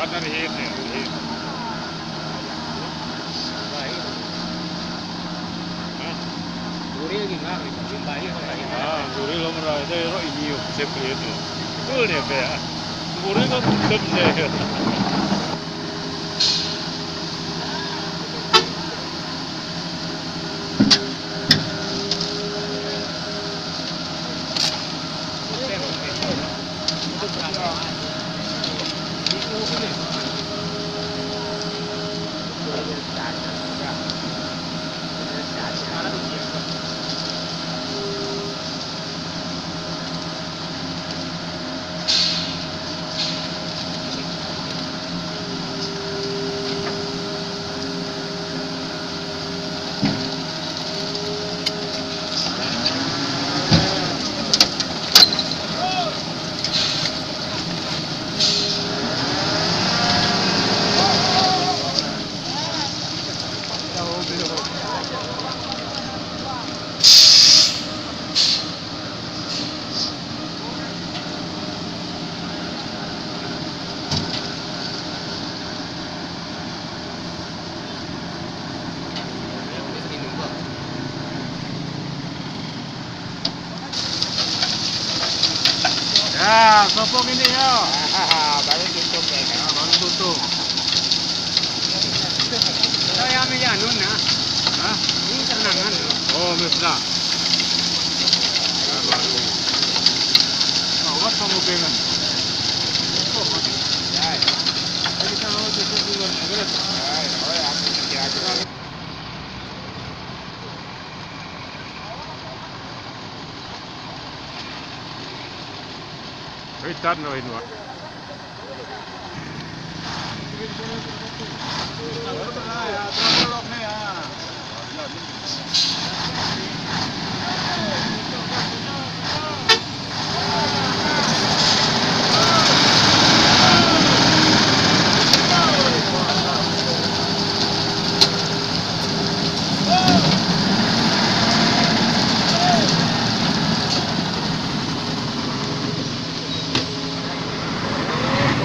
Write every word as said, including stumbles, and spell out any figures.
Kan dari hit ni, dari hit. Hah? Gurih lima, lima, lima, lima, lima. Ah, gurih lom rai, saya rok ini, saya beli itu. Betul dia, Bek. Gurih kan tetap saya. Ya, sopo ini ya? Baru tutup ya. Ya, baru tutup. Saya ambil ya, Nun, ya. Hah? Ini serangan. Oh, mesra. Ya, baru. Oh, wat kamu pengen. Oh, mati. Ya, ya. Jadi, kalau tutup dulu, beres. Ya, ya, oh, ya, aku kira aja. Hei, tan, no, ini, Wak.